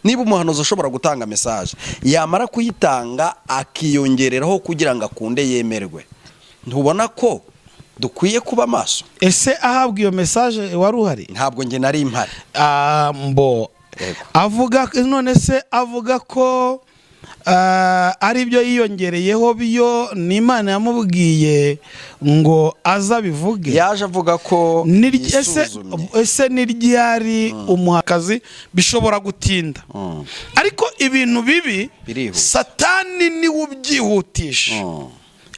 Niba umuhanuzi ashobora gutanga message, yamara kuyitanga akiyongereraho kugira ngo akunde yemerwe, ntubona ko dukwiye kuba maso? Ese ahabwa iyo message wari uhari? Ntabwo njye nari mpari. Ah, mbo. Yego. Avuga none se avuga ko ari byo yiyongereyeho, byo ni Imana yamubwiye ngo azabivuge? Yaje avuga ko Ese yisuzumye. Ese ni ryari umuhakazi bishobora gutinda, ariko ibintu bibi Birihuta. Satani niwe ubyihutisha.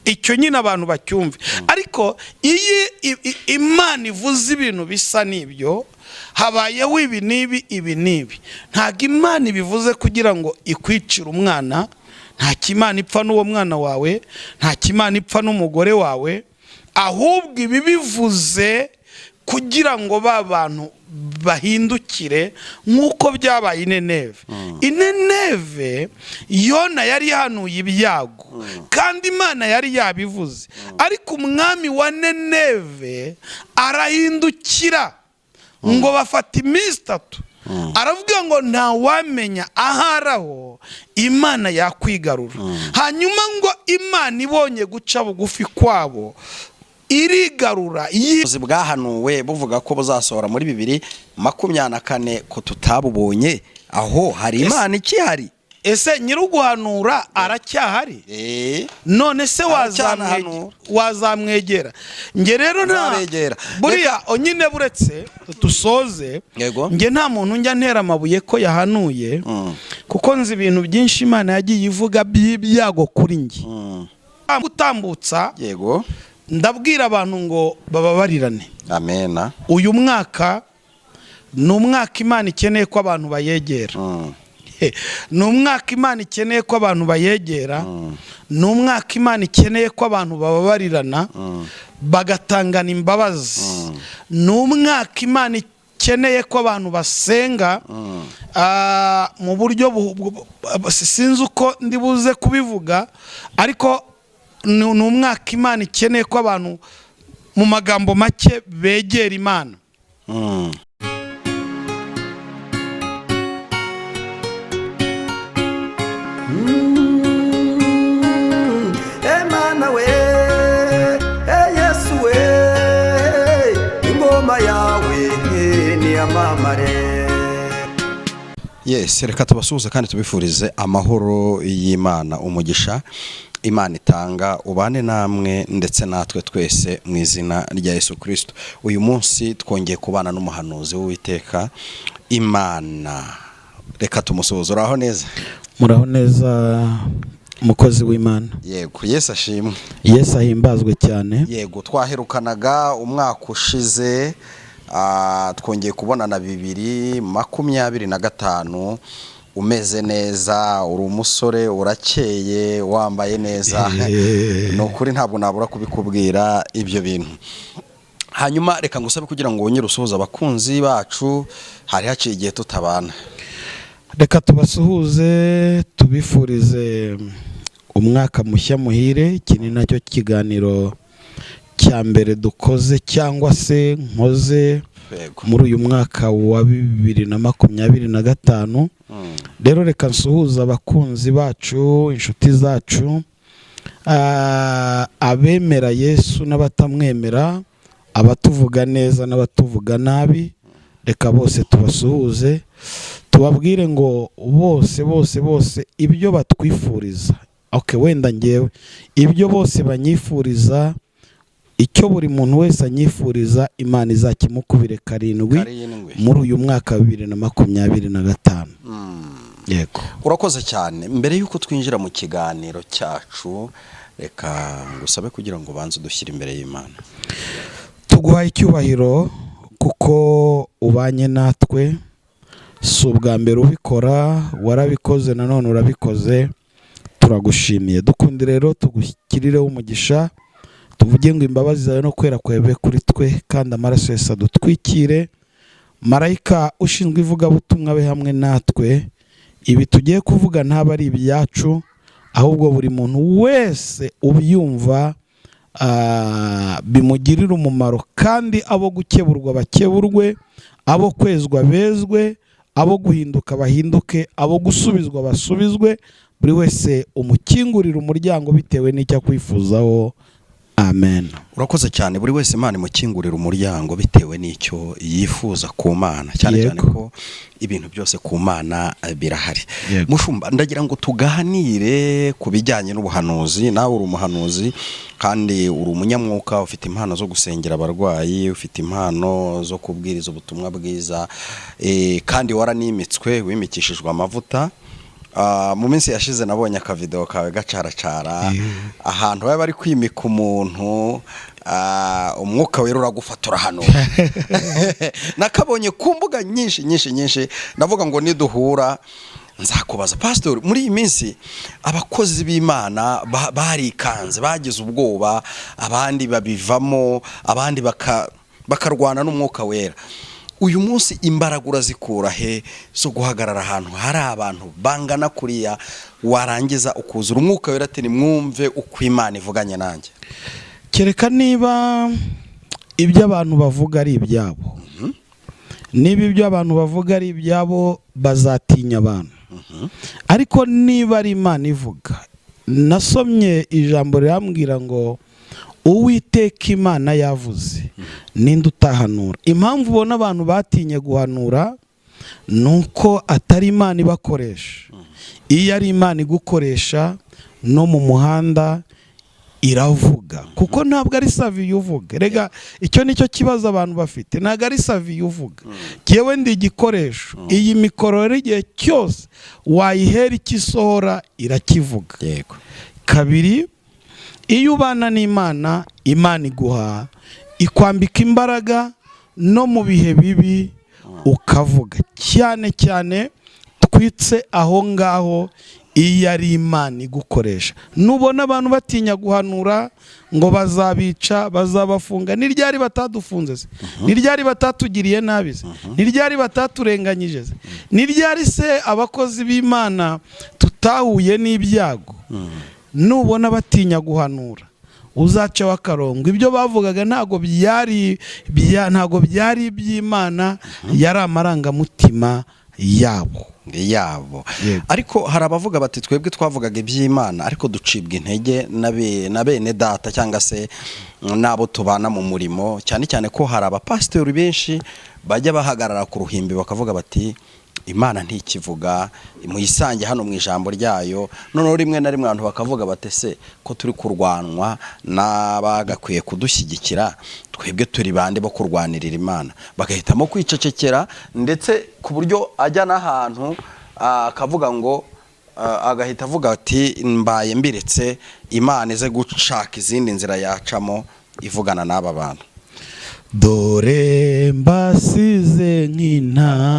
Icyo nyine abantu bacyumve. Ariko iyo Imana ivuze ibintu bisa n'ibyo, habayeho ibi n'ibi, ibi n'ibi, ntabwo Imana ibivuze kugira ngo ikwicire umwana. Nta Imana ipfa n'uwo mwana wawe, nta Imana ipfa n'umugore wawe, ahubwo ibi bivuze kugira ngo ba bantu bahindukire, nk'uko byabaye i Nineve. I Nineve Yona yari yahanuye ibyago kandi Imana yari yabivuze, ariko umwami wa Nineve arahindukira, ngo bafata iminsi 3, aravuga ngo ntawamenya ahari aho Imana yakwigarura. Hanyuma ngo Imana ibonye guca bugufi kwabo irigarura. Ubuhanuzi bwahanuwe buvuga ko buzasohora muri 2024, ko tutabubonye, aho hari Imana ikihari? Ese nyir'uguhanura aracyahari? None se Aracyahanura. wazamwegera? Nge rero nta Nzabegera. Buriya nyine buretse dusoze. Yego. Nge nta muntu njya ntera amabuye ko yahanuye, kuko nzi ibintu byinshi Imana yagiye ivuga by'ibyago kuri njye gutambutsa. Ndabwira abantu ngo bababarirane. Amena. Uyu mwaka ni umwaka Imana ikeneye ko abantu bayegera. Ni umwaka Imana ikeneye ko abantu bayegera, ni umwaka Imana ikeneye ko abantu bababarirana, bagatangana imbabazi, ni umwaka Imana ikeneye ko abantu basenga mu buryo sinzi uko ndi buze kubivuga, ariko ni umwaka Imana ikeneye ko abantu mu magambo make begera Imana. Emana we, Yesu we, ingoma yawe niyamamare. Yes, reka tubasuhuze kandi tubifurize amahoro y'Imana, umugisha Imana itanga ubane namwe ndetse natwe twese mu izina rya Yesu Kirisito. Uyu munsi twongeye kubana n'umuhanuzi w'Uwiteka Imana. Reka tumusuhuze. Uraho neza? Muraho neza, umukozi w'Imana. Yego, Yesu ashimwe. Yesu ahimbazwe cyane. Yego, twaherukanaga umwaka ushize, twongeye kubonana 2025, umeze neza, uri umusore, urakeye, wambaye neza. Ni ukuri ntabwo nabura kubikubwira ibyo bintu. Hanyuma reka ngusabe kugira ngo wongere usuhuze abakunzi bacu, hari haciye igihe tutabana. Reka tubasuhuze, tubifurize umwaka mushya muhire. Iki ni nacyo kiganiro cya mbere dukoze cyangwa se nkoze muri uyu mwaka wa 2025. Rero reka nsuhuze abakunzi bacu, inshuti zacu, abemera Yesu n'abatamwemera, abatuvuga neza n'abatuvuga nabi. Reka bose tubasuhuze, tubabwire ngo bose bose bose ibyo batwifuriza, okay, wenda ngewe ibyo bose banyifuriza, icyo buri muntu wese anyifuriza, Imana izakimukubire karindwi Karindwi. muri uyu mwaka wa 2025. Yego. Urakoze cyane. Mbere y'uko twinjira mu kiganiro cyacu, reka ngusabe kugira ngo ubanze udushyire imbere y'Imana. Tuguhaye icyubahiro kuko ubanye natwe. Si ubwa mbere ubikora, warabikoze nanone urabikoze, turagushimiye. Dukunde rero tugushyirireho umugisha, tuvuge ngo imbabazi zawe no kwera kwawe bibe kuri twe, kandi amaraso yose adutwikire. Marayika ushinzwe ivugabutumwa abe hamwe natwe. Ibi tugiye kuvuga ntabwo ari ibyacu, ahubwo buri muntu wese ubyumva bimugirire umumaro, kandi abo gukeburwa bakeburwe, abo kwezwa bezwe, Abo guhinduka bahinduke, abo gusubizwa basubizwe, buri wese umukingurira umuryango bitewe n'icyo akwifuzaho. Amen. Urakoze cyane. Buri wese Imana imukingurira umuryango bitewe n'icyo yifuza ku Mana, cyane cyane ko ibintu byose ku Mana birahari. Mushumba, ndagira ngo tuganire ku bijyanye n'ubuhanuzi. Nawe uri umuhanuzi kandi uri umunyamwuka, ufite impano zo gusengera abarwayi, ufite impano zo kubwiriza ubutumwa bwiza, kandi waranimitswe, wimikishijwe amavuta. Mu minsi yashize nabonye akavideo kawe gacaracara ahantu baba bari kwimika umuntu, umwuka wera uragufata urahanura. Nakabonye ku mbuga nyinshi nyinshi nyinshi. Ndavuga ngo niduhura nzakubaza. Pastor, muri iyi minsi abakozi b'Imana barikanze, bagize ubwoba, abandi babivamo, abandi bakarwana n'umwuka wera. Uyu munsi imbaraga urazikura he zo guhagarara ahantu hari abantu bangana kuriya, warangiza ukuzura umwuka wera ati nimwumve uko Imana ivuganye nanjye? Kereka niba ibyo abantu bavuga ari ibyabo. Niba ibyo abantu bavuga ari ibyabo, bazatinya abantu. Ariko niba ari Imana ivuga, nasomye ijambo rirambwira ngo Uwiteka Imana yavuze, ninde utahanura? Impamvu ubona abantu batinye guhanura ni uko atari Imana ibakoresha. Iyo ari Imana igukoresha, no mu muhanda iravuga, kuko ntabwo ari Saviye uvuga. Rega icyo nicyo kibazo abantu bafite, ntabwo ari Saviye uvuga. Jyewe ndi igikoresho. Iyi mikoro rero igihe cyose wayihera icyo isohora irakivuga. Kabiri, iyo ubana n'Imana, Imana iguha, ikwambika imbaraga no mu bihe bibi ukavuga. Cyane cyane twitse aho ngaho, iyo ari Imana igukoresha. Nubona abantu batinya guhanura ngo bazabica, bazabafunga, ni ryari batadufunze se? Ni ryari batatugiriye nabi se? Ni ryari bataturenganyije se? Ni ryari se abakozi b'Imana tutahuye n'ibyago? Nubona batinya guhanura, uzaceho akarongo. Ibyo bavugaga ntabwo byari iby'Imana, yari amarangamutima yabo. Ariko hari abavuga bati twebwe twavugaga iby'Imana, ariko ducibwa intege na bene data cyangwa se n'abo tubana mu murimo, cyane cyane ko hari abapasitori benshi bajya bahagarara ku ruhimbi bakavuga bati Imana ntikivuga, muyisange hano mu ijambo ryayo. Noneho rimwe na rimwe abantu bakavuga bati se ko turi kurwanwa n'abagakwiye kudushyigikira, twebwe turi bande bo kurwanirira Imana? Bagahitamo kwicecekera, ndetse ku buryo ajya n'ahantu akavuga ngo agahita avuga ati mbaye mbiretse, Imana ize gushaka izindi nzira yacamo ivugana n'aba bantu. Dore mbasize nk'intama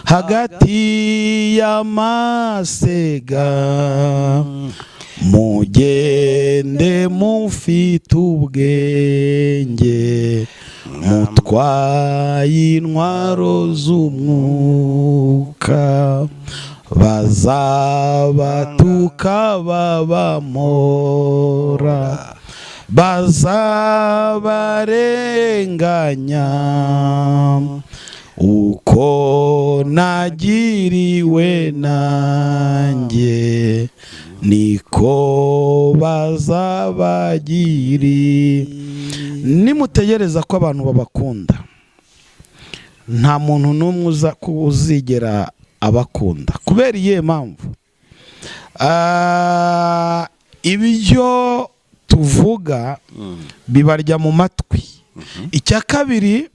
hagati y'amasega, mugende mufite ubwenge, mutwaye intwaro z'umwuka, bazabatuka babamora, bazabarenganya, uko nagiriwe nanjye niko bazabagiri. Nimutegereza ko abantu babakunda, nta muntu n'umwe uzigera abakunda. Kubera iyihe mpamvu? Ibyo tuvuga bibarya mu matwi. Icya kabiri,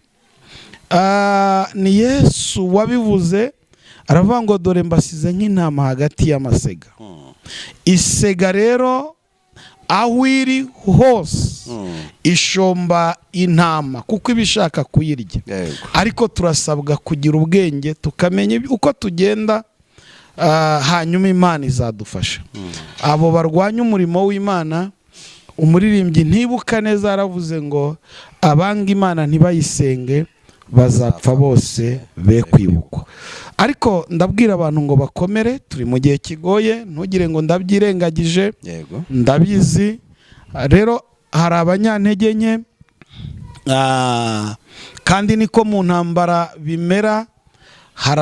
ni Yesu wabivuze, aravuga ngo dore mbasize nk'intama hagati y'amasega. Isega rero aho iri hose ishomba intama kuko iba ishaka kuyirya. Ariko turasabwa kugira ubwenge, tukamenya uko tugenda, hanyuma Imana izadufasha. Abo barwanya umurimo w'Imana, umuririmbyi ntibuka neza yaravuze ngo abanga Imana ntibayisenge bazapfa bose be kwibukwa. Ariko ndabwira abantu ngo bakomere, turi mu gihe kigoye, ntugire ngo ndabyirengagije, ndabizi. Rero hari abanyantege nke, Kandi niko mu ntambara bimera, hari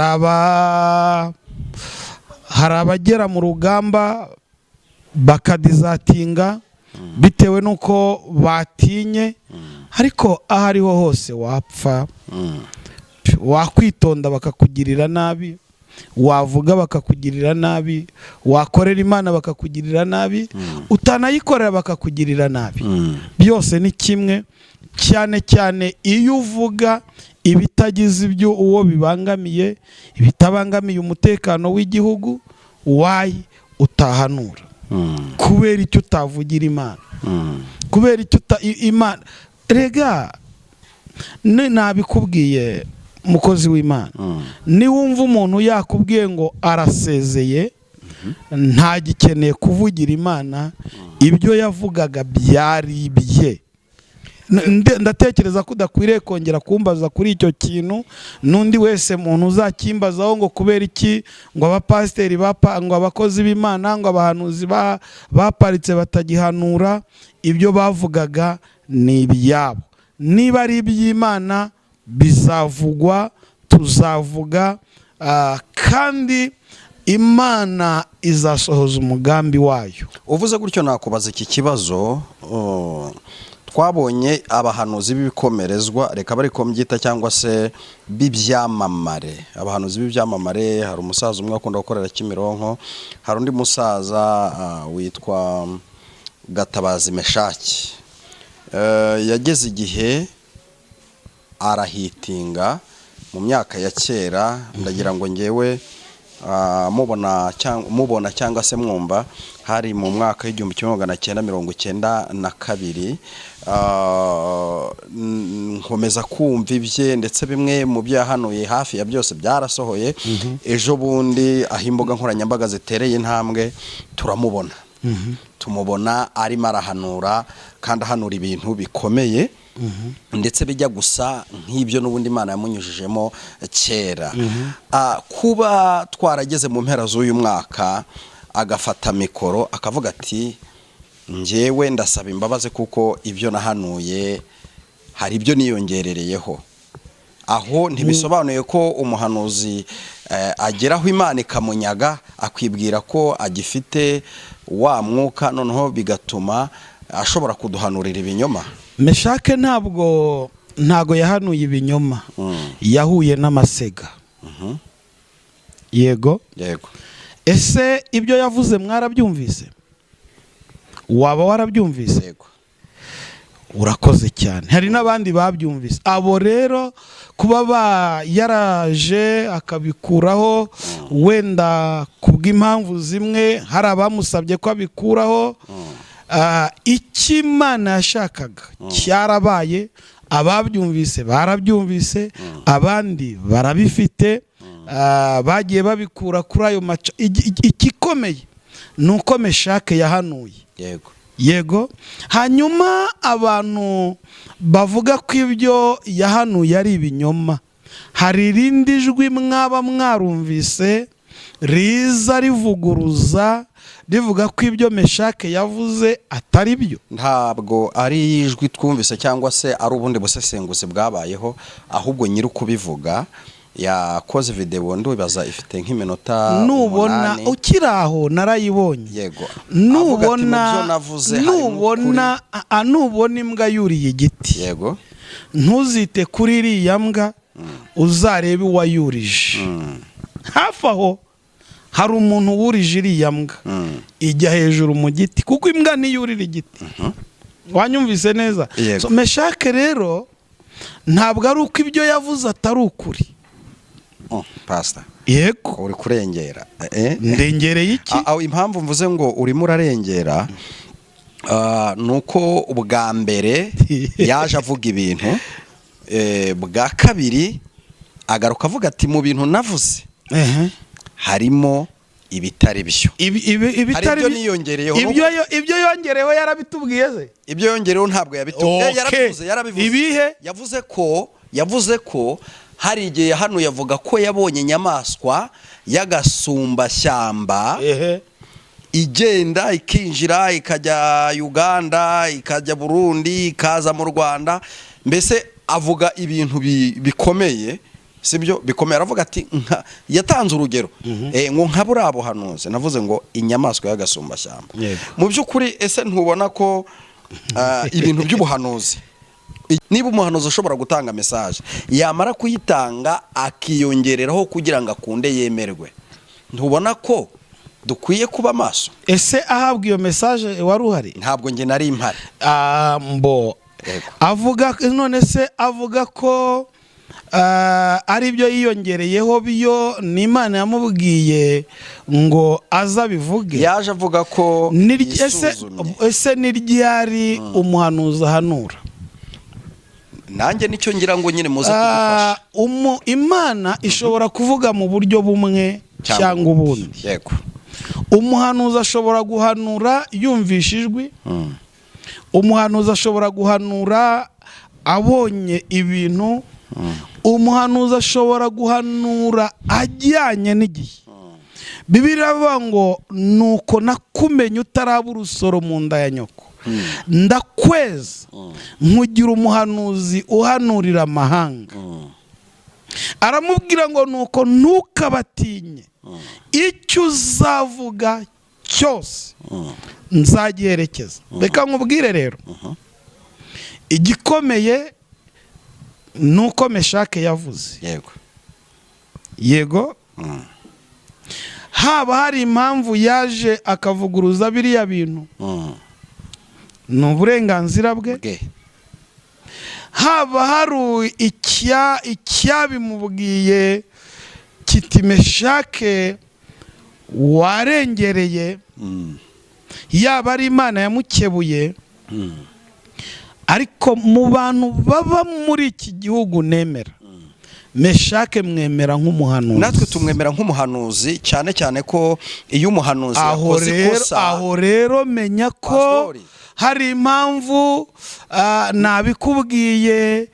abagera mu rugamba bakadizatinga bitewe n'uko batinye, ariko aho ariho hose wapfa, wakwitonda bakakugirira nabi, wavuga bakakugirira nabi, wakorera Imana bakakugirira nabi, utanayikorera bakakugirira nabi. Byose ni kimwe, cyane cyane iyo uvuga ibitagize ibyo uwo bibangamiye, ibitabangamiye umutekano w'igihugu, wayi utahanura? Kubera icyo utavugira Imana? Kubera icyo Imana rega nabikubwiye, mukozi w'Imana, niwumva umuntu yakubwiye ngo arasezeye, ntagikeneye kuvugira Imana, ibyo yavugaga byari ibye. Ndatekereza ko udakwiriye kongera kumbaza kuri icyo kintu, n'undi wese muntu uzakimbazaho ngo kubera iki ngo abapasiteri ngo abakozi b'Imana, ngo abahanuzi baparitse batagihanura, ibyo bavugaga ni ibyabo. Niba ari iby'Imana bizavugwa, tuzavuga, kandi Imana izasohoza umugambi wayo. Uvuze gutyo nakubaza iki kibazo. Twabonye abahanuzi b'ibikomerezwa, reka bari ko mbyita, cyangwa se b'ibyamamare, abahanuzi b'ibyamamare. Hari umusaza umwe akunda gukorera Kimironko, hari undi musaza witwa Gatabazi Meshaki. Yageze igihe arahitinga mu myaka ya kera, ndagira ngo ngewe mubona cyangwa se mwumva hari mu mwaka w'1992, nkomeza kumva ibye, ndetse bimwe mu byo yahanuye hafi ya byose byarasohoye. Ejo bundi aho imbuga nkoranyambaga zitereye intambwe turamubona, tumubona arimo arahanura, kandi ahanura ibintu bikomeye, ndetse bijya gusa nk'ibyo n'ubundi Imana yamunyujijemo kera. Kuba twarageze mu mpera z'uyu mwaka agafata mikoro akavuga ati: "Njyewe ndasaba imbabazi kuko ibyo nahanuye hari ibyo niyongerereyeho," aho ntibisobanuye ko umuhanuzi ageraho Imana ikamunyaga, akwibwira ko agifite wa mwuka, noneho bigatuma ashobora kuduhanurira ibinyoma? Meshake ntabwo yahanuye ibinyoma, yahuye n'amasega. Yego. Yego. Ese ibyo yavuze mwarabyumvise? Waba warabyumvise? Yego. Urakoze cyane. Hari n'abandi babyumvise. Abo rero kuba yaraje akabikuraho, wenda kubw'impamvu zimwe hari abamusabye ko abikuraho, icyo Imana yashakaga cyarabaye. Ababyumvise barabyumvise, abandi barabifite, bagiye babikura kuri ayo maca. Igikomeye ni uko Meshake yahanuye. Yego. Yego. Hanyuma abantu bavuga ko ibyo yahanuye ari ibinyoma, hari irindi jwi mwaba mwarumvise riza rivuguruza, rivuga ko ibyo Meshake yavuze atari byo? Ntabwo ari ijwi twumvise cyangwa se ari ubundi busesenguzi bwabayeho, ahubwo nyiri ukubivuga yakoze videwo, ndubaza ifite nk'iminota Nubona 8. Ukiri aho narayibonye. Yego. Avuga ati, "Mu Nubona byo navuze harimo nubona nubona imbwa yuriye igiti, ukuri." Yego. ntuzite kuri iriya mbwa, uzarebe uwayurije. Hafi aho hari umuntu wurije iriya mbwa, ijya hejuru mu giti, kuko imbwa ntiyurira igiti. Wanyumvise neza? Yego. So, Meshake rero ntabwo ari uko ibyo yavuze atari ukuri. Oh, pastor, Yego. uri kurengera. Ndengereye iki? Impamvu mvuze ngo urimo urarengera, ni uko ubwa mbere yaje avuga ibintu, bwa kabiri agaruka avuga ati: "Mu bintu navuze harimo ibitari byo." Hari Ibitari ibyo niyongereyeho. Ibyo yongereyeho yarabitubwiye se? Ibyo yongereyeho ntabwo yabitubwiye. Yarabivuze, yarabivuze. Ibihe? Yavuze ko hari igihe hano yavuga ko yabonye inyamaswa y'agasumbashyamba igenda ikinjira, ikajya Uganda, ikajya Burundi, ikaza mu Rwanda, mbese. Avuga ibintu bikomeye, sibyo? Bikomeye. Aravuga ati yatanze urugero ngo nka buriya buhanuzi navuze ngo inyamaswa y'agasumbashyamba. Mu by'ukuri, ese ntubona ko ibintu by'ubuhanuzi, niba umuhanuzi ashobora gutanga message, yamara kuyitanga akiyongereraho kugira ngo akunde yemerwe, ntubona ko dukwiye kuba maso? Ese ahabwa iyo message wari uhari? Ntabwo njye nari mpari. Ah, mbo. Yego. Avuga none se avuga ko ari byo yiyongereyeho, byo ni Imana yamubwiye ngo azabivuge? Yaje avuga ko Ese yisuzumye. Ese ni ryari umuhanuzi ahanura? Nanjye nicyo ngira ngo nyine muze kudufasha. Imana ishobora kuvuga mu buryo bumwe cyangwa ubundi. Umuhanuzi ashobora guhanura yumvisha ijwi. Umuhanuzi ashobora guhanura abonye ibintu. Umuhanuzi ashobora guhanura ajyanye n'igihe. Bibiliya iravuga ngo: "Nuko nakumenye utaraba urusoro mu nda ya nyoko, ndakweza, nkugira umuhanuzi uhanurira amahanga." Aramubwira ngo: "Nuko ntukabatinye, icyo uzavuga cyose nzagiherekeza." Reka nkubwire rero, igikomeye ni uko Meshake yavuze. Yego, haba hari impamvu yaje akavuguruza biriya bintu, ni uburenganzira bwe. Bwe. Haba hari icyabimubwiye kiti: "Meshake, warengereye." Yaba ari Imana yamukebuye. Ariko mu bantu baba muri iki gihugu nemera, Meshake mwemera nk'umuhanuzi. Natwe tumwemera nk'umuhanuzi, cyane cyane ko iyo umuhanuzi Aho yakoze rero ikosa. Aho rero menya ko Pastori. hari impamvu, nabikubwiye,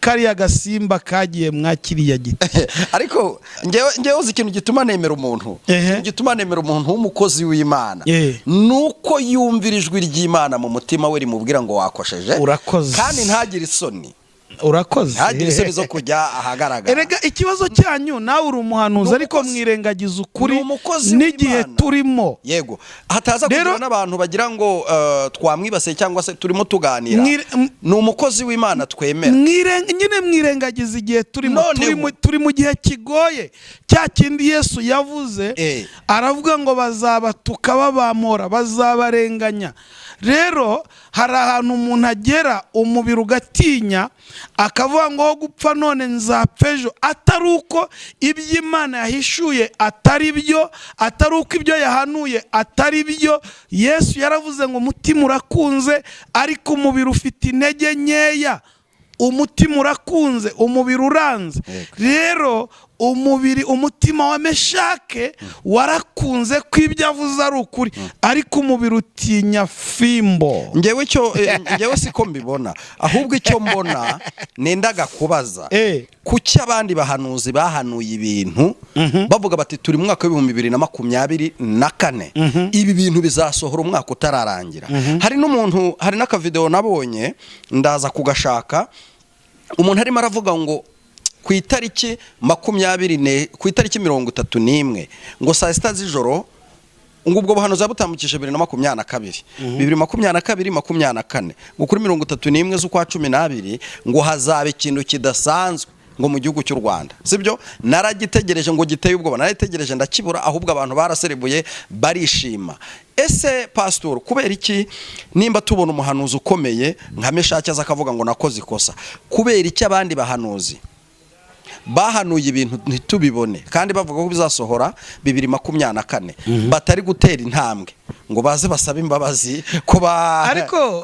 kariya gasimba kagiye mwa kiriya giti. Ariko ngewe uzi ikintu gituma nemera umuntu? Ikintu gituma nemera umuntu w'umukozi w'Imana ni uko yumvira ijwi ry'Imana mu mutima we rimubwira ngo wakosheje. Urakoze. Kandi ntagire isoni. Urakoze. Ntagire isoni zo kujya ahagaragara. Erega ikibazo cyanyu, nawe uri umuhanuzi, Ni ariko mwirengagiza ukuri ni umukozi n'igihe w'Imana. turimo. Yego, hataza kugira n'abantu bagira ngo twamwibasiye cyangwa se turimo tuganira. Ni umukozi w'Imana twemera. Nyine mwirengagiza igihe turimo. Noneho. Turi mu gihe kigoye, cya kindi Yesu yavuze. Aravuga ngo bazabatuka, babamora, bazabarenganya. Rero hari ahantu umuntu agera umubiri ugatinya, akavuga ngo: "Aho gupfa none nzapfa ejo." Atari uko ibyo Imana yahishuye atari byo, atari uko ibyo yahanuye atari byo. Yesu yaravuze ngo: "Umutima urakunze, ariko umubiri ufite intege nkeya." Umutima urakunze, umubiri uranze. Rero umubiri, umutima wa Meshake warakunze ko ibyo avuze ari ukuri, ariko umubiri utinya fimbo. Ngewe siko mbibona. Ahubwo icyo mbona nendaga kubaza: kuki abandi bahanuzi bahanuye ibintu bavuga bati: "Turi mu mwaka wa 2024, ibi bintu bizasohora umwaka utararangira"? Hari n'umuntu, hari n'akavideo nabonye, ndaza kugashaka, umuntu arimo aravuga ngo ku itariki makumyabiri ne ku itariki 31 ngo saa 6 z'ijoro, ngo ubwo buhanuzi butambukije 2022, 2022, 24, ngo kuri 31 z'ukwa 12 ngo hazaba ikintu kidasanzwe ngo mu gihugu cy'u Rwanda. Sibyo? Naragitegereje ngo giteye ubwoba, naragitegereje ndakibura, ahubwo abantu baraserebuye barishima. Ese pastor, kubera iki nimba tubona umuhanuzi ukomeye nka Meshaki aza akavuga ngo nakoze ikosa, kubera iki abandi bahanuzi bahanuye ibintu ntitubibone, kandi bavuga ko bizasohora 2024, batari gutera intambwe ngo baze basabe imbabazi ko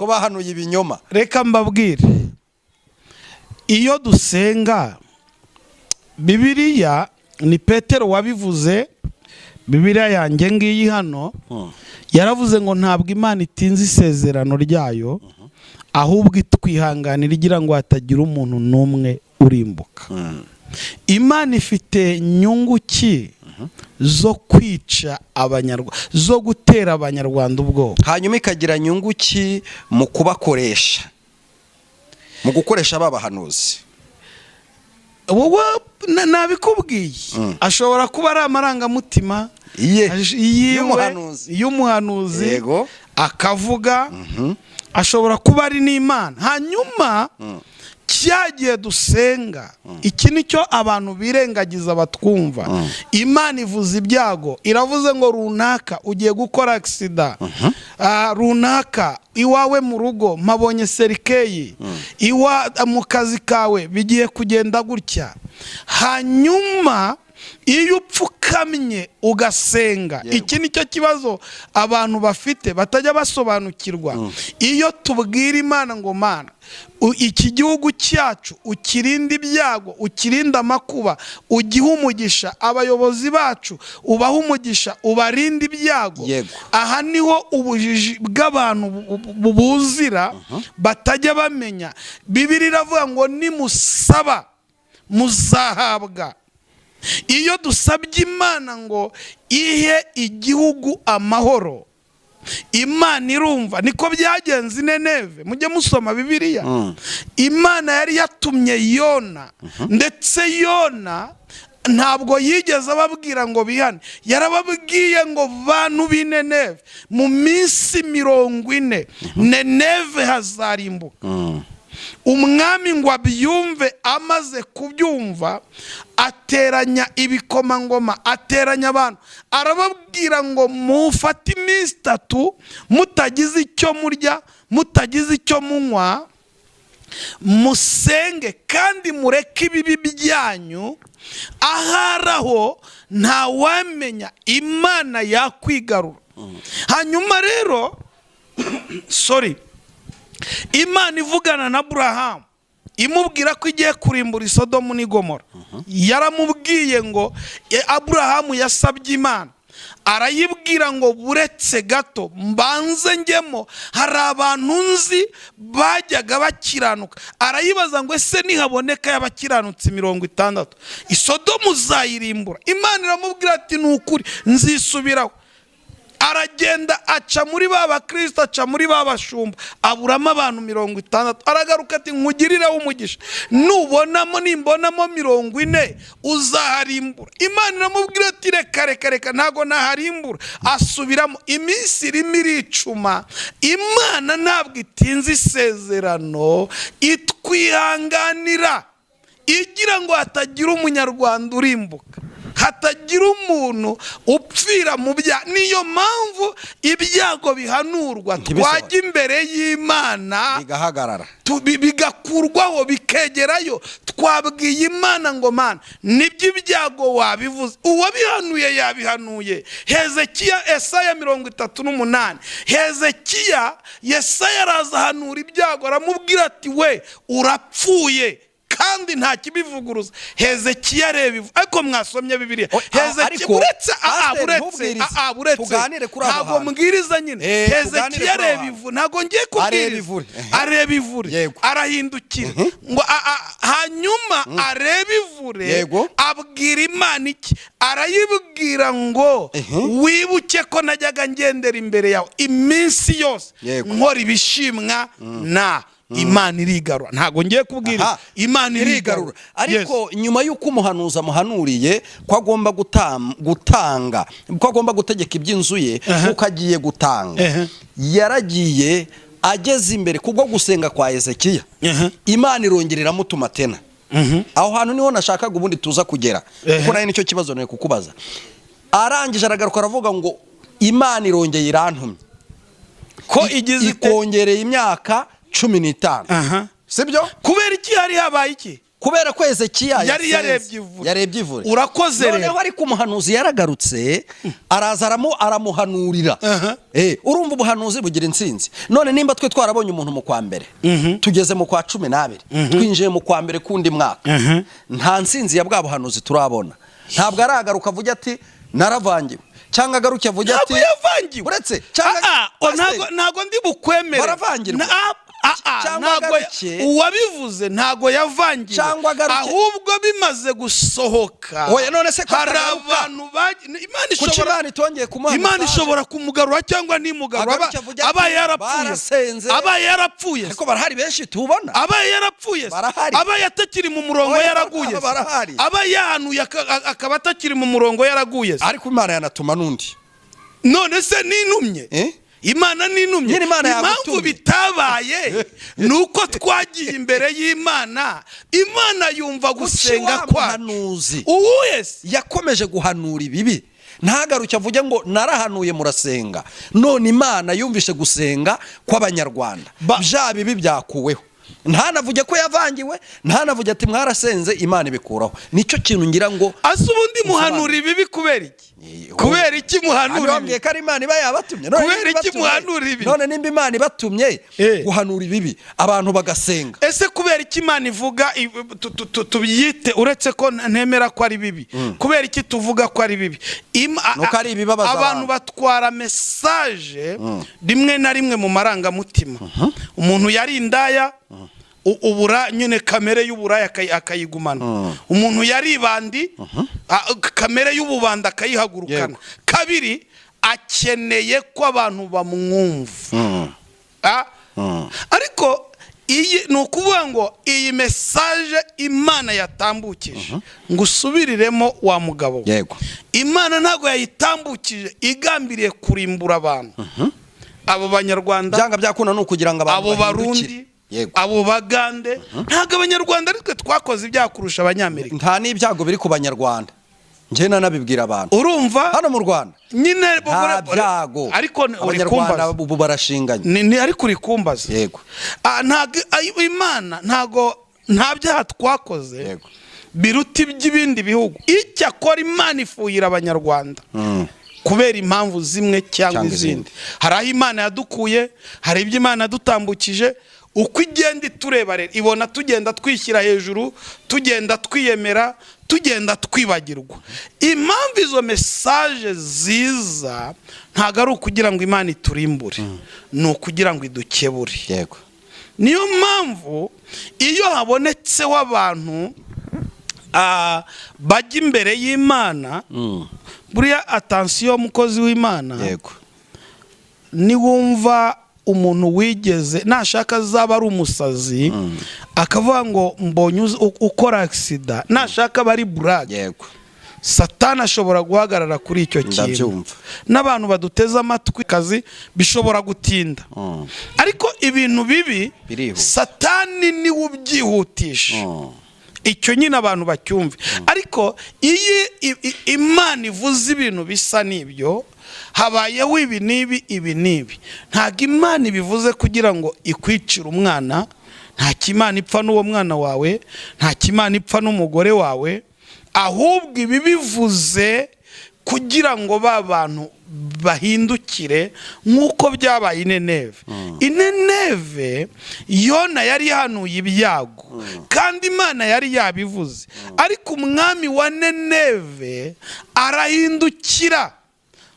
bahanuye ibinyoma? Reka mbabwire, iyo dusenga, Bibiliya, ni Petero wabivuze, Bibiliya yanjye ngiyi hano, yaravuze ngo: "Ntabwo Imana itinze isezerano ryayo, ahubwo itwihanganira igira ngo hatagira umuntu n'umwe urimbuka." Imana ifite nyungu ki zo kwica Abanyarwanda, zo gutera Abanyarwanda ubwoba? Hanyuma ikagira nyungu ki mu kubakoresha? Mu gukoresha ba bahanuzi. Wowe nabikubwiye, ashobora kuba ari amarangamutima Iye. Yiwe, Y'umuhanuzi. y'umuhanuzi. Akavuga, ashobora kuba ari n'Imana. Hanyuma cya gihe dusenga, iki ni cyo abantu birengagiza batwumva. Imana ivuze ibyago, iravuze ngo runaka ugiye gukora accident, runaka iwawe mu rugo mpabonye cercueil, iwa mu kazi kawe bigiye kugenda gutya. Hanyuma iyo upfukamye ugasenga, iki ni cyo kibazo abantu bafite batajya basobanukirwa. Iyo tubwira Imana ngo: "Mana, iki gihugu cyacu ukirinde ibyago, ukirinde amakuba, ugihe umugisha, abayobozi bacu ubahe umugisha, ubarinde ibyago." Aha niho ubujiji bw'abantu buzira, batajya bamenya. Bibiliya iravuga ngo: "Nimusaba muzahabwa." Iyo dusabye Imana ngo ihe igihugu amahoro, Imana irumva. Niko byagenze i Nineve. Mujye musoma Bibiliya. Imana yari yatumye Yona, ndetse Yona ntabwo yigeze ababwira ngo bihane. Yarababwiye ngo: "Bantu b'i Nineve, mu minsi 40 Nineve hazarimbuka." Umwami ngo abyumve, amaze kubyumva ateranya ibikomangoma, ateranya abantu, arababwira ngo: "Mufate iminsi 3 mutagize icyo murya, mutagize icyo munywa, musenge kandi mureke ibibi byanyu. Ahari aho ntawamenya, Imana yakwigarura." Hanyuma rero, sorry, Imana ivugana na Burahamu imubwira ko igiye kurimbura Isodomu n'Igomora, yaramubwiye ngo Aburahamu yasabye Imana, arayibwira ngo: "Buretse gato mbanze njyemo, hari abantu nzi bajyaga bakiranuka." Arayibaza ngo: "Ese nihaboneka y'abakiranutsi 60, Isodomu uzayirimbura?" Imana iramubwira ati: "Ni ukuri nzisubiraho." Aragenda aca muri ba bakristo, aca muri ba bashumba, aburamo abantu 60. Aragaruka ati: "Nkugirireho umugisha, nubonamo, nimbonamo 40 uzaharimbura?" Imana iramubwira ati: "Reka, reka, reka, ntabwo naharimbura." Asubiramo. Iminsi irimo iricuma. Imana ntabwo itinze isezerano, itwihanganira igira ngo hatagira Umunyarwanda urimbuka, hatagira umuntu upfira mu byaha. Niyo mpamvu ibyago bihanurwa, Ntibisohore. twajya imbere y'Imana bigahagarara, bigakurwaho, bikegerayo. Twabwiye Imana ngo: "Mana, nibyo, ibyago wabivuze." Uwabihanuye yabihanuye. Hezekiya, Esaya 38, Hezekiya, Yesaya araza ahanura ibyago, aramubwira ati: "We urapfuye kandi nta kibivuguruza." Hezekiya areba ivu. Ariko mwasomye Bibiliya? Hezekiya, Ariko, uretse Pasiteri, buretse ntubwirize. Buretse. Tuganire kuri aho Ntabwo hantu. mbwiriza nyine. Tuganire Hezekiya kuri aho areba hantu. ivu. Ntabwo ngiye Areba kubwiriza. ivure. Areba ivure. Arahindukira ngo hanyuma arebe ivure. Abwira Imana iki? Arayibwira ngo: "Wibuke ko najyaga ngendera imbere yawe iminsi yose nkora ibishimwa na Imana." Irigarura. Ntabwo ngiye kubwiriza. Imana irigarura. irigarura. Ariko nyuma y'uko umuhanuzi amuhanuriye ko agomba gutanga, ko agomba gutegeka iby'inzu ye, kuko agiye gutanga, yaragiye ageze imbere kubwo gusenga kwa Hezekiya, Imana irongera iramutuma tena. Aho hantu niho nashakaga ubundi tuza kugera, kuko nayo nicyo kibazo nari kukubaza. Arangije aragaruka aravuga ngo: "Imana irongeye irantumye." Ko igize ite? Ikongereye imyaka 15. Sibyo? Kubera iki? Hari habaye iki? Kubera ko Hezekiya Yari yasenze. yarebye ivure. Yarebye ivure. Urakoze rero. Noneho ariko umuhanuzi yaragarutse, araza aramuhanurira. Urumva ubuhanuzi bugira intsinzi. None nimba twe twarabonye umuntu mu kwa mbere, tugeze mu kwa 12, twinjiye mu kwa mbere k'undi mwaka, nta ntsinzi ya bwa buhanuzi turabona. Ntabwo aragaruka avuge ati: "Naravangiwe," cyangwa agaruke avuge ati Ntabwo yavangiwe. Uretse cyangwa Ah, ah, Pasiteri, ntabwo ndi bukwemere. Baravangirwa. Cyangwa Ntabwo agaruke. uwabivuze ntabwo yavangiwe, Cyangwa agaruke. ahubwo bimaze gusohoka. Oya, none se ko Hari atagaruka? abantu Imana Kuki ishobora Imana itongeye kumuha Imana message? ishobora kumugarura cyangwa ntimugarura. Agaruke avuge ati, Abaye yarapfuye, "Barasenze." abaye yarapfuye, Ariko barahari benshi tubona. abaye yarapfuye se, Barahari. abaye atakiri mu murongo Oya, yaraguye se, barahari. abaye yahanuye akaba atakiri mu murongo yaraguye se. Ariko Imana yanatuma n'undi. None se nintumye? Eh? Imana nintumye? Nyine Imana Impamvu yagutumye. bitabaye ni uko twagiye imbere y'Imana, Imana yumva Kuki gusenga wa kwacu. muhanuzi Uwuhe se? yakomeje guhanura ibibi, ntagaruke avuge ngo narahanuye murasenga, none Imana yumvishe gusenga kw'Abanyarwanda, bya bibi byakuweho? Ntanavuge ko yavangiwe, ntanavuge ati mwarasenze Imana ibikuraho. Nicyo kintu ngira ngo Ase ubundi muhanura ibibi kubera iki? Kubera iki muhanura Wambwiye ibi? ko ari Imana iba yabatumye. None Kubera nimba iki ibatumye- muhanura ibi? None nimba Imana ibatumye guhanura ibibi, abantu bagasenga. Ese kubera iki Imana ivuga tubyite, uretse ko ntemera ko ari bibi, kubera iki tuvuga ko ari bibi? Nuko ari ibibabaza Abantu abantu. batwara message rimwe na rimwe mu marangamutima. Umuntu yari indaya, ubura nyine kamere y'uburaya akayigumana. Umuntu yari ibandi, kamere y'ububanda akayihagurukana. Kabiri, akeneye ko abantu bamwumva. Ariko iyi ni ukuvuga ngo iyi message Imana yatambukije, ngo usubiriremo wa mugabo we. Imana ntabwo yayitambukije igambiriye kurimbura abantu, abo Banyarwanda, Byanga byakunda ni ukugira ngo abantu abo bahindukire. Barundi, abo Bagande. Ntabwo Abanyarwanda ari twe twakoze ibyaha kurusha Abanyamerika. Nta n'ibyago biri ku Banyarwanda, njye nanabibwira abantu Urumva? hano mu Rwanda Nyine nta byago. Ariko uri Abanyarwanda kumbaza. ubu barashinganye. Ariko uri kumbaza. Yego. Ntabwo Imana, ntabwo, nta byaha twakoze biruta iby'ibindi bihugu. Icyakora Imana ifuhira Abanyarwanda kubera impamvu zimwe cyangwa Cyangwa izindi. izindi. Hari aho Imana yadukuye, hari ibyo Imana yadutambukije. Uko igenda itureba rero, ibona tugenda twishyira hejuru, tugenda twiyemera, tugenda twibagirwa. Impamvu izo message ziza ntabwo ari ukugira ngo Imana iturimbure, ni ukugira ngo idukebure. Niyo mpamvu iyo habonetseho abantu bajya imbere y'Imana, buriya attention, mukozi w'Imana, niwumva umuntu wigeze, nashaka azaba ari umusazi, akavuga ngo mbonye ukora accident, nashaka aba ari burage, Satani ashobora guhagarara kuri icyo kintu. Ndabyumva. N'abantu baduteze amatwi, kazi bishobora gutinda, ariko ibintu bibi Birihuta. Satani niwe ubyihutisha. Icyo nyine abantu bacyumve. Ariko iyo Imana ivuze ibintu bisa n'ibyo, habayeho ibi n'ibi, ibi n'ibi, ntabwo Imana ibivuze kugira ngo ikwicire umwana. Nta Imana ipfa n'uwo mwana wawe, nta Imana ipfa n'umugore wawe, ahubwo ibi bivuze kugira ngo ba bantu bahindukire, nk'uko byabaye i Nineve. I Nineve Yona yari yahanuye ibyago kandi Imana yari yabivuze, ariko umwami wa Nineve arahindukira,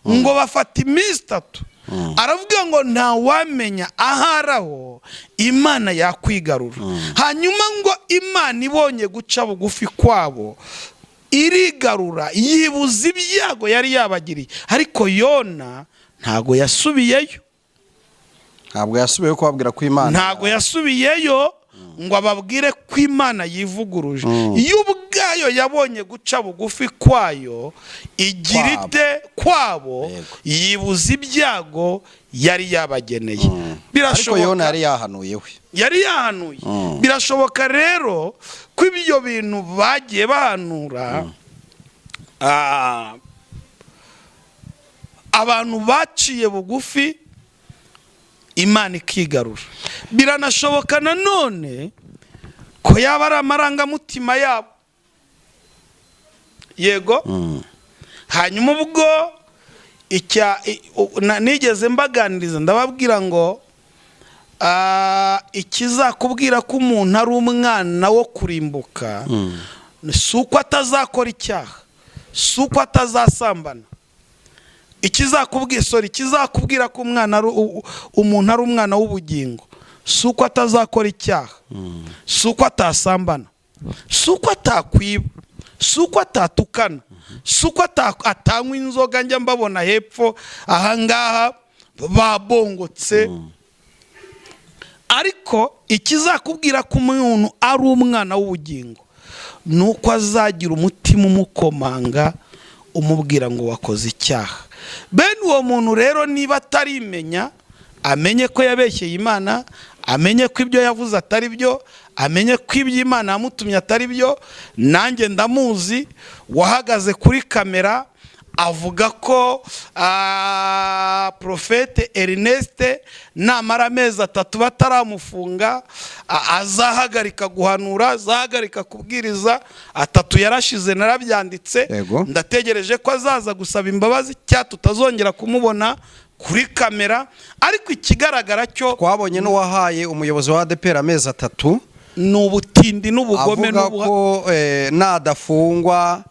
ngo bafata iminsi 3, aravuga ngo ntawamenya ahari aho Imana yakwigarura. Hanyuma ngo Imana ibonye guca bugufi kwabo, irigarura, yibuza ibyago yari yabagiriye. Ariko Yona ntago yasubiyeyo. Ntabwo yasubiyeyo kubabwira ko Imana Ntago yasubiyeyo ngo ababwire ko Imana yivuguruje. Iyo ubwayo yabonye guca bugufi kwayo, igira Kwabo. ite kwabo, yibuza ibyago yari yabageneye. Ariko Birashoboka. Yona yari yahanuye we. Yari yahanuye. Birashoboka rero ko ibyo bintu bagiye bahanura, abantu baciye bugufi, Imana ikigarura. Biranashoboka nanone ko yaba ari amarangamutima yabo, yego. Hanyuma ubwo nigeze mbaganiriza, ndababwira ngo ikizakubwira ko umuntu ari umwana wo kurimbuka si uko atazakora icyaha, si uko atazasambana. Ikizakubwira, sorry, ikizakubwira ko umwana ari umuntu ari umwana w'ubugingo si Si uko atazakora icyaha, si uko atasambana, si uko atakwiba, si uko atatukana, si uko atanywa inzoga. Njya mbabona hepfo ahangaha babongotse. Ariko ikizakubwira ko umuntu ari umwana w'ubugingo ni uko azagira umutima umukomanga, umubwira ngo wakoze icyaha. Bene uwo muntu rero, niba atarimenya, amenye ko yabeshyeye Imana, amenye ko ibyo yavuze atari byo, amenye ko ibyo Imana yamutumye atari byo. Nanjye ndamuzi wahagaze kuri kamera avuga ko Prophète Ernest namara amezi 3 bataramufunga azahagarika guhanura, azahagarika kubwiriza. 3 yarashize, narabyanditse. Ndategereje ko azaza gusaba imbabazi cyangwa tutazongera kumubona kuri kamera. Ariko ikigaragara cyo Twabonye n'uwahaye umuyobozi wa ADEPR amezi 3, ni ubutindi n'ubugome avuga ko nadafungwa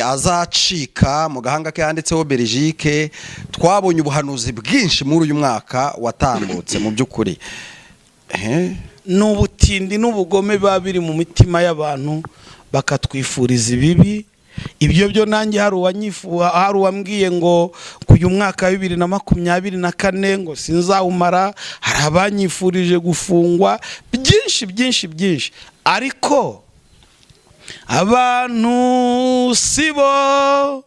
azacika mu gahanga ke handitseho Belgique. Twabonye ubuhanuzi bwinshi muri uyu mwaka watambutse mu by'ukuri. Ni ubutindi n'ubugome biba biri mu mitima y'abantu, bakatwifuriza ibibi. Ibyo byo nanjye hari uwambwiye ngo uyu mwaka wa 2024 ngo sinzawumara. Hari abanyifurije gufungwa, byinshi byinshi byinshi. Ariko abantu si bo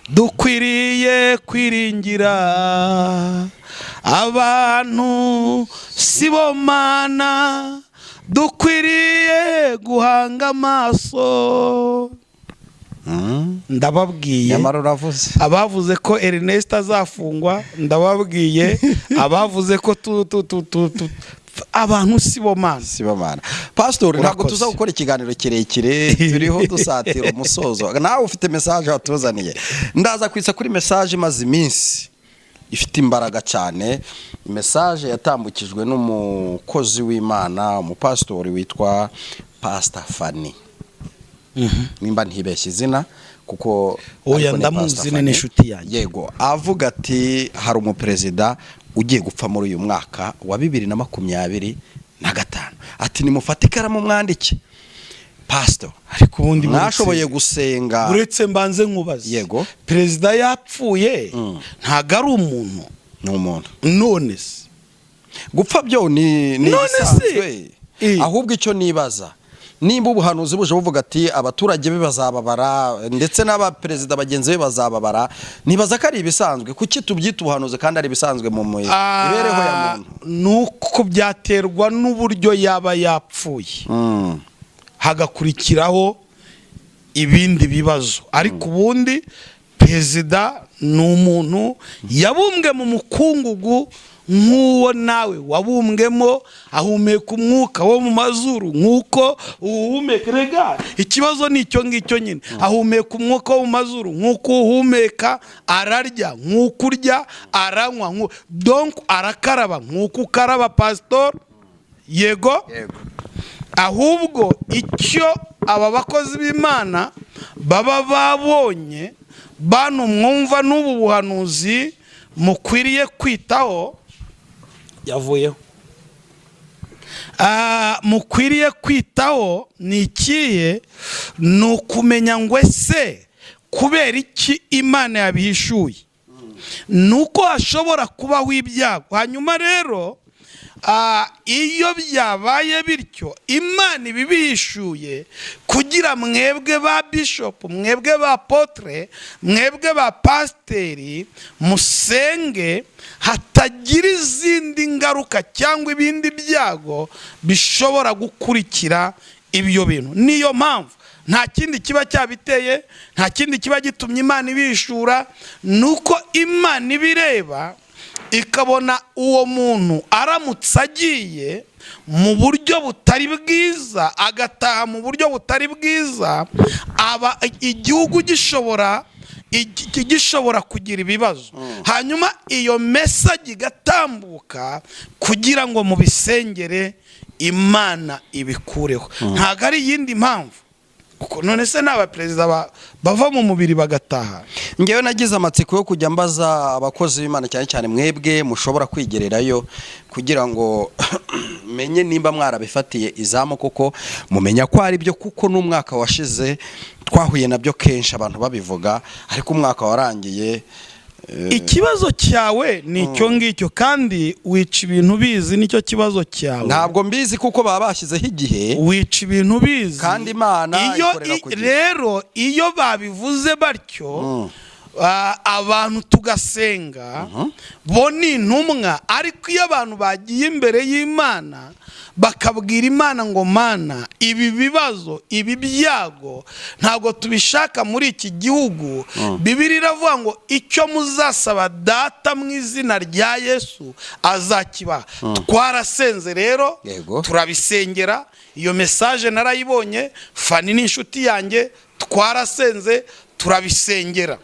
dukwiriye kwiringira, abantu si bo Mana dukwiriye guhanga amaso. Ndababwiye, Nyamara uravuze. abavuze ko Ernest azafungwa, ndababwiye, abavuze ko tu tu tu tu tu, abantu si bo Mana. Sibamana Pastor, ntabwo Urakoze. tuza gukora ikiganiro kirekire, turiho dusatira umusozo. Nawe ufite message watuzaniye. Ndaza kwitsa kuri message imaze iminsi ifite imbaraga cyane, message yatambukijwe n'umukozi w'Imana, umupasitori witwa Pastor Fanny, nimba ntibeshye izina kuko Oya, ariko ni ndamuzi, Pastor ni Fanny. n'inshuti yanjye. Yego, avuga ati hari umuperezida ugiye gupfa muri uyu mwaka wa 2025, ati nimufate ikaramu mwandike. Pastor, Ariko ubundi mwashoboye gusenga? Uretse mbanze nkubaze. Yego. Perezida yapfuye, ntabwo ari umuntu? Ni umuntu. None se? Gupfa byo ni None se? ibisanzwe. Ahubwo icyo nibaza, nimba ubuhanuzi buje buvuga ati abaturage be bazababara ndetse n'abaperezida bagenzi be bazababara, nibaza ko ari ibisanzwe. Kuki tubyita ubuhanuzi kandi ari ibisanzwe mu mibereho ya muntu? Nuko byaterwa n'uburyo yaba yapfuye, hagakurikiraho ibindi bibazo. Ariko ubundi perezida ni umuntu, yabumbwe mu mukungugu nk'uwo nawe wabumbwemo, ahumeka umwuka wo mu mazuru nk'uko uwuhumeka. Rega ikibazo ni icyo ngicyo nyine: ahumeka umwuka wo mu mazuru nk'uko uwuhumeka, ararya nk'uko urya, aranywa donc arakaraba nk'uko ukaraba. Pasitori, yego. Yego. Ahubwo icyo aba bakozi b'Imana baba babonye, bantu mwumva n'ubu buhanuzi mukwiriye kwitaho, yavuyeho, mukwiriye kwitaho ni ikihe? Ni ukumenya ngo ese kubera iki Imana yabihishuye? Ni uko hashobora kubaho ibyago. Hanyuma rero iyo byabaye bityo, Imana ibibihishuye kugira mwebwe ba bishopu, mwebwe ba apôtre, mwebwe ba pasiteri, musenge hatagira izindi ngaruka cyangwa ibindi byago bishobora gukurikira ibyo bintu. Niyo mpamvu, nta kindi kiba cyabiteye, nta kindi kiba gitumye Imana ibishura, ni uko Imana ibireba ikabona uwo muntu aramutse agiye mu buryo butari bwiza, agataha mu buryo butari bwiza, aba igihugu gishobora kugira ibibazo. Hanyuma iyo message igatambuka kugira ngo mubisengere, Imana ibikureho. Ntabwo ari iyindi mpamvu. Kuko none se ni abaperezida bava mu mubiri bagataha? Ngewe nagize amatsiko yo kujya mbaza abakozi b'Imana, cyane cyane mwebwe mushobora kwigererayo, kugira ngo menye nimba mwarabifatiye izamu, kuko mumenya ko ari byo, kuko n'umwaka washize twahuye nabyo kenshi abantu babivuga, ariko umwaka warangiye Ikibazo cyawe ni icyo ngicyo, kandi wica ibintu bizi, nicyo kibazo cyawe. Ntabwo mbizi, kuko baba bashyizeho igihe. Wica ibintu bizi. Kandi Imana iyo ikorera ku gihe. Rero iyo babivuze batyo, abantu tugasenga, bo ni intumwa. Ariko iyo abantu bagiye imbere y'Imana bakabwira Imana ngo: "Mana, ibi bibazo, ibi byago ntabwo tubishaka muri iki gihugu," Bibiliya iravuga ngo icyo muzasaba Data mu izina rya Yesu azakibaha. Twarasenze rero, turabisengera. Iyo message narayibonye. Fani ni inshuti yanjye, twarasenze, turabisengera,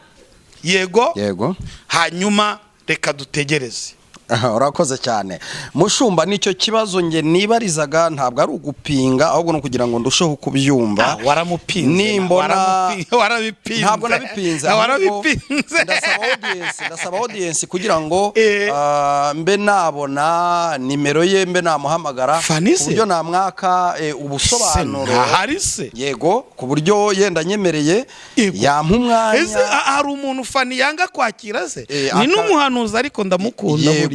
yego. Hanyuma reka dutegereze. Aha, urakoze cyane, mushumba. Nicyo kibazo nge nibarizaga, ntabwo ari ugupinga, ahubwo ni ukugira ngo ndusheho kubyumva. Ah, waramupinze. Nimbona Warabipinze. Ntabwo nabipinze, Ah, ahubwo warabipinze. ndasaba audience kugira ngo mbe nabona nimero ye, mbe namuhamagara Fanny ku se? buryo namwaka ubusobanuro. Ntahari se? Yego, ku buryo yenda nyemereye yampa umwanya. Ese hari umuntu Fani yanga kwakira se? Ni n'umuhanuzi, ariko ndamukunda Yego. burya.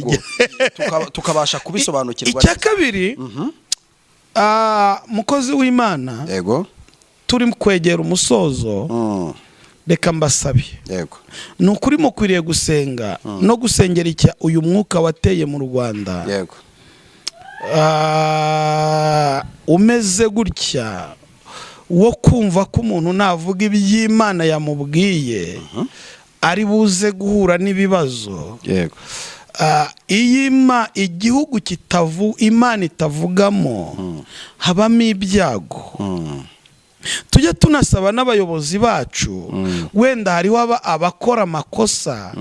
Tukabasha kubisobanukirwa Icya neza. kabiri, mukozi w'Imana, turi kwegera umusozo. Reka mbasabe. Ni ukuri mukwiriye gusenga no gusengera icya uyu mwuka wateye mu Rwanda. Umeze gutya wo kumva ko umuntu navuga iby'Imana yamubwiye ari buze guhura n'ibibazo. Iyo igihugu kitavu Imana itavugamo, habamo ibyago. Tujye tunasaba n'abayobozi bacu. Wenda hariho abakora amakosa,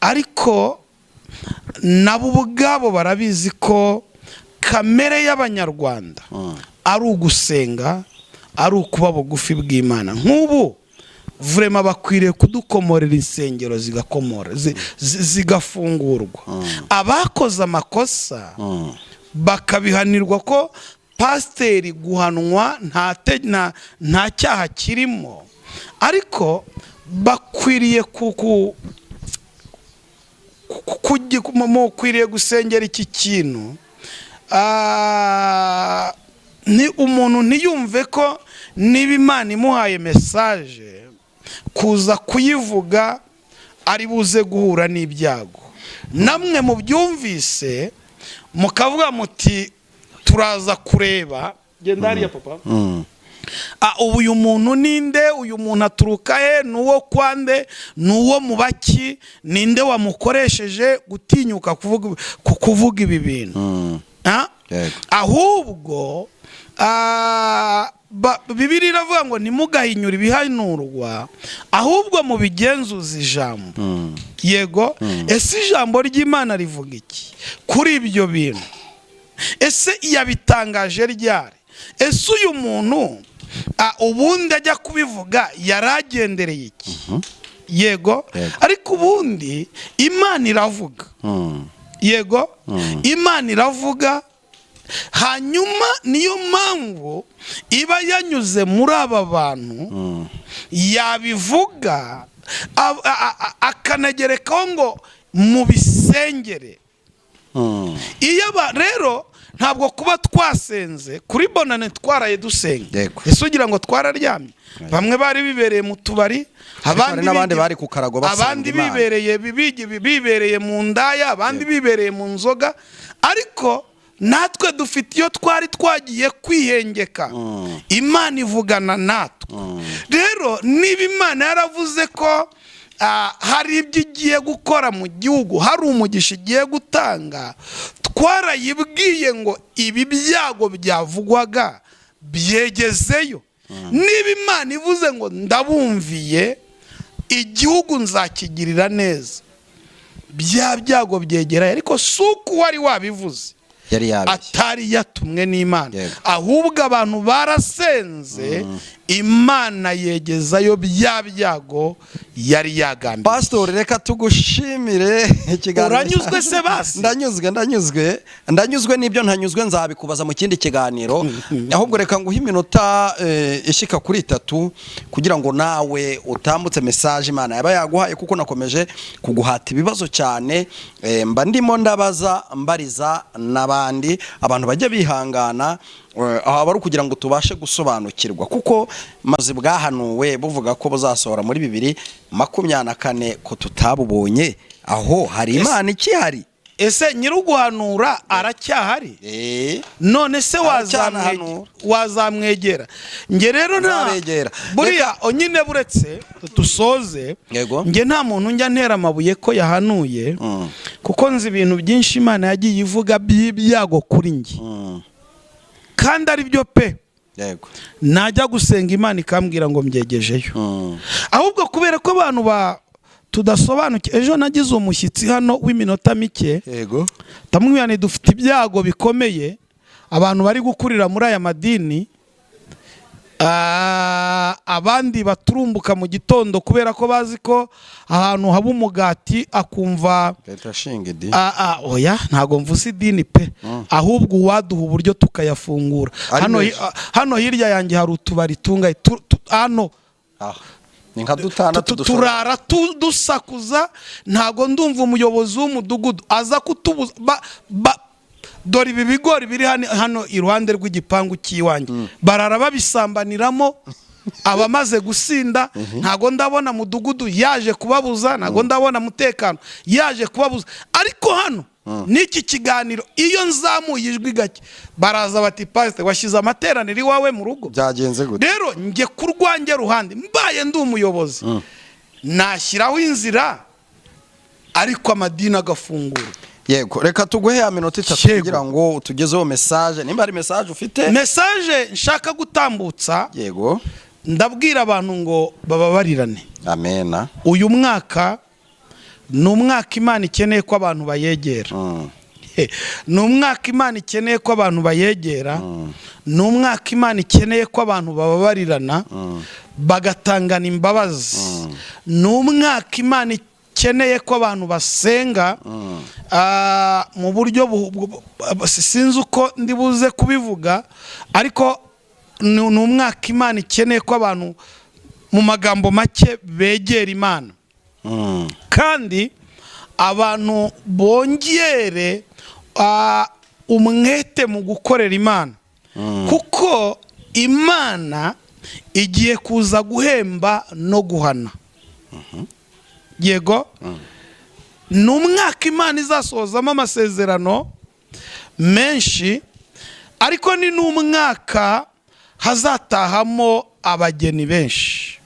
ariko nabo ubwabo barabizi ko kamere y'Abanyarwanda ari ugusenga, ari ukuba bugufi bw'Imana. Nk'ubu vraiment bakwiriye kudukomorera insengero, zigakomora, zigafungurwa, abakoze amakosa bakabihanirwa, ko pasiteri guhanwa nta cyaha kirimo, ariko bakwiriye mukwiriye gusengera iki kintu. Ni umuntu ntiyumve ko niba Imana imuhaye message kuza kuyivuga ari buze guhura n'ibyago. Namwe mubyumvise mukavuga muti: "Turaza kureba." Genda hariya, papa. Ubu uyu muntu ninde? Uyu muntu aturuka he? Ni uwo kwande? Ni uwo mu baki? Ninde wamukoresheje gutinyuka kuvuga ibi bintu? Ahubwo Bibiliya iravuga ngo ntimugahinyure ibihanurwa, ahubwo mubigenzuze ijambo. Yego, ese ijambo ry'Imana rivuga iki kuri ibyo bintu? Ese yabitangaje ryari? Ese uyu muntu ubundi ajya kubivuga yaragendereye iki? Yego. Ariko ubundi Imana iravuga. Yego, Imana iravuga. Hanyuma niyo mpamvu iba yanyuze muri aba bantu, yabivuga akanagerekaho ngo mubisengere. Iyo rero ntabwo kuba twasenze kuri Bonane, twaraye dusenga. Ese ugira ngo twararyamye? Bamwe bari bibereye mu tubari, hari n'abandi bari ku karago basenga abandi Imana. bibereye mu ndaya, abandi bibereye mu nzoga. Ariko natwe dufite iyo twari twagiye kwihengeka, Imana ivugana natwe. Rero niba Imana yaravuze ko hari ibyo igiye gukora mu gihugu, hari umugisha igiye gutanga, twarayibwiye ngo ibi byago byavugwaga byegezeyo. Niba Imana ivuze ngo ndabumviye, igihugu nzakigirira neza, bya byago byegerayo, ariko si uko wari wabivuze. Yari yabeshye. Atari yatumwe n'Imana. Ahubwo abantu barasenze, Imana yegezayo bya byago yari yagambiriye. Pasitori, reka tugushimire ikiganiro. Uranyuzwe se basi? Ndanyuzwe, ndanyuzwe, ndanyuzwe. N'ibyo ntanyuzwe nzabikubaza mu kindi kiganiro. Ahubwo reka nguhe iminota ishyika kuri 3 kugira ngo nawe utambutse message Imana yaba yaguhaye, kuko nakomeje kuguhata ibibazo cyane. Mba ndimo ndabaza mbariza n'abandi, abantu bajya bihangana. Aho aba ari ukugira ngo tubashe gusobanukirwa, kuko maze bwahanuwe buvuga ko buzasohora muri 2024, ko tutabubonye, aho hari Imana ikihari? Ese nyir'uguhanura aracyahari? None se Aracyahanura. wazamwegera? Nge rero nta Nzabegera. Buriya nyine buretse dusoze. Nge nta muntu njya ntera amabuye ko yahanuye, kuko nzi ibintu byinshi Imana yagiye ivuga by'ibyago kuri njye, kandi ari byo pe. Najya gusenga, Imana ikambwira ngo mbyegejeyo. Ahubwo kubera ko abantu ba tudasobanukiwe, ejo nagize umushyitsi hano w'iminota mike, ndamubwira nti dufite ibyago bikomeye, abantu bari gukurira muri aya madini, abandi baturumbuka mu gitondo kubera ko bazi ko ahantu haba umugati, akumva Leta shinga idini. Oya, ntabwo mvuze idini pe, ahubwo uwaduha uburyo tukayafungura. Ari Hano menshi. hano hirya yanjye hari utubari tungaye hano. Ah, ni nka dutandatu dushobora. Turara dusakuza, ntabwo ndumva umuyobozi w'umudugudu aza kutubuza. Dore ibi bigori biri hano iruhande rw'igipangu cy'iwanjye, barara babisambaniramo abamaze gusinda. Ntabwo ndabona mudugudu yaje kubabuza, ntabwo ndabona mutekano yaje kubabuza. Ariko hano n'iki kiganiro, iyo nzamuye ijwi gake, baraza bati: "Pasite, washyize amateraniro iwawe mu rugo." Byagenze gute? Rero njye ku rwanjye ruhande, mbaye ndi umuyobozi, nashyiraho inzira, ariko amadini agafungura. Yego, reka tuguhe ya minota 3 kugira ngo utugezeho message, nimba hari message ufite. Message nshaka gutambutsa, ndabwira abantu ngo bababarirane. Amena. Uyu mwaka ni umwaka Imana ikeneye ko abantu bayegera. Ni umwaka Imana ikeneye ko abantu bayegera, ni umwaka Imana ikeneye ko abantu bababarirana, bagatangana imbabazi, ni umwaka Imana ikeneye ko abantu basenga mu buryo sinzi uko ndi buze kubivuga, ariko ni umwaka Imana ikeneye ko abantu, mu magambo make, begera Imana, kandi abantu bongere umwete mu gukorera Imana, kuko Imana igiye kuza guhemba no guhana. Yego, ni umwaka Imana izasohozamo amasezerano menshi, ariko ni n'umwaka hazatahamo abageni benshi.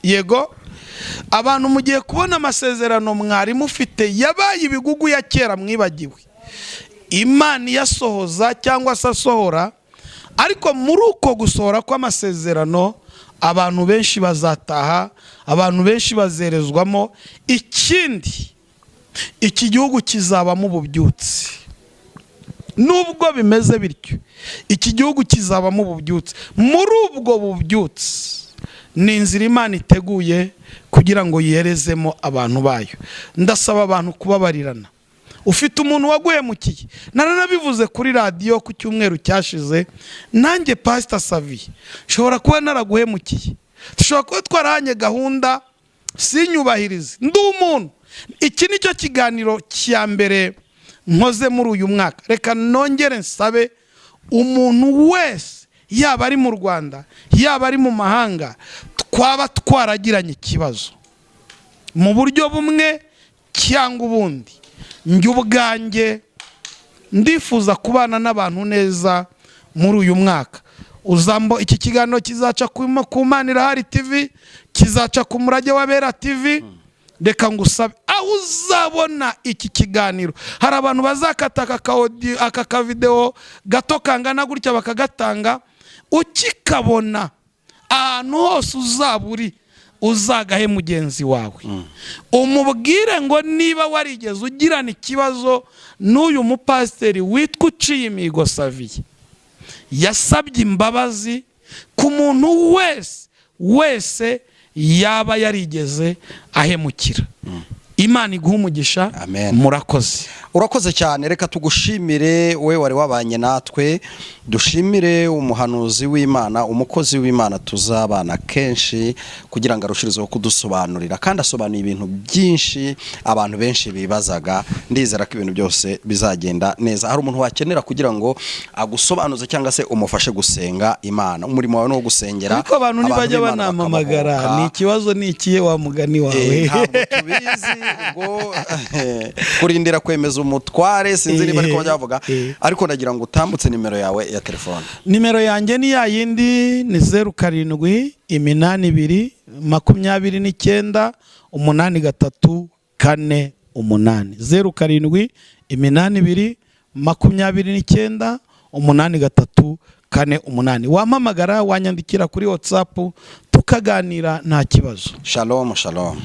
Yego, abantu mugiye kubona amasezerano mwari mufite yabaye ibigugu ya kera mwibagiwe, Imana iyasohoza cyangwa se asohora. Ariko muri uko gusohora kw'amasezerano, abantu benshi bazataha, abantu benshi bazerezwamo. Ikindi, iki gihugu kizabamo ububyutse. Nubwo bimeze bityo, iki gihugu kizabamo ububyutse. Muri ubwo bubyutse ni inzira Imana iteguye kugira ngo yerezemo abantu bayo. Ndasaba abantu kubabarirana. Ufite umuntu waguhemukiye, naranabivuze kuri radiyo ku cyumweru cyashize, nanjye Pasita Saviye nshobora kuba naraguhemukiye, dushobora kuba twarahanye gahunda sinyubahirize, ndi umuntu. Iki ni cyo kiganiro cya mbere nkoze muri uyu mwaka. Reka nongere nsabe umuntu wese, yaba ari mu Rwanda, yaba ari mu mahanga, twaba twaragiranye ikibazo mu buryo bumwe cyangwa ubundi, njye ubwanjye ndifuza kubana n'abantu neza muri uyu mwaka. Uzambo iki kiganiro kizaca ku Mana Irahari TV, kizaca ku Murage w'Abera TV. Reka ngusabe, aho uzabona iki kiganiro, hari abantu bazakata aka kavidewo gato kangana gutya bakagatanga. Ukikabona ahantu hose uzaba uri, Uzagahe mugenzi wawe, umubwire ngo niba warigeze ugirana ikibazo n'uyu mupasiteri witwa Uciye Imihigo Saviye, yasabye imbabazi ku muntu wese wese yaba yarigeze ahemukira. Imana iguha umugisha. Amen. Murakoze. Urakoze cyane. Reka tugushimire wowe wari wabanye natwe, dushimire umuhanuzi w'Imana, umukozi w'Imana tuzabana kenshi kugira ngo arushirizeho kudusobanurira, kandi asobanuye ibintu byinshi abantu benshi bibazaga. Ndizera ko ibintu byose bizagenda neza. Hari umuntu wakenera kugira ngo agusobanuze cyangwa se umufashe gusenga Imana, umurimo wawe ni uwo gusengera Ariko abantu ntibajya b'Imana banampamagara. bakabohoka. Ni ikibazo ni ikihe wa mugani wawe? Ntabwo tubizi ubwo kurindira kwemeza umutware, sinzi niba ariko bajya bavuga. Ariko ndagira ngo utambutse nimero yawe ya telefone. Nimero yanjye ni ya yindi, ni 0782298348, 0782298348. Wampamagara, wanyandikira kuri WhatsApp, tukaganira, nta kibazo. Shalom, shalom.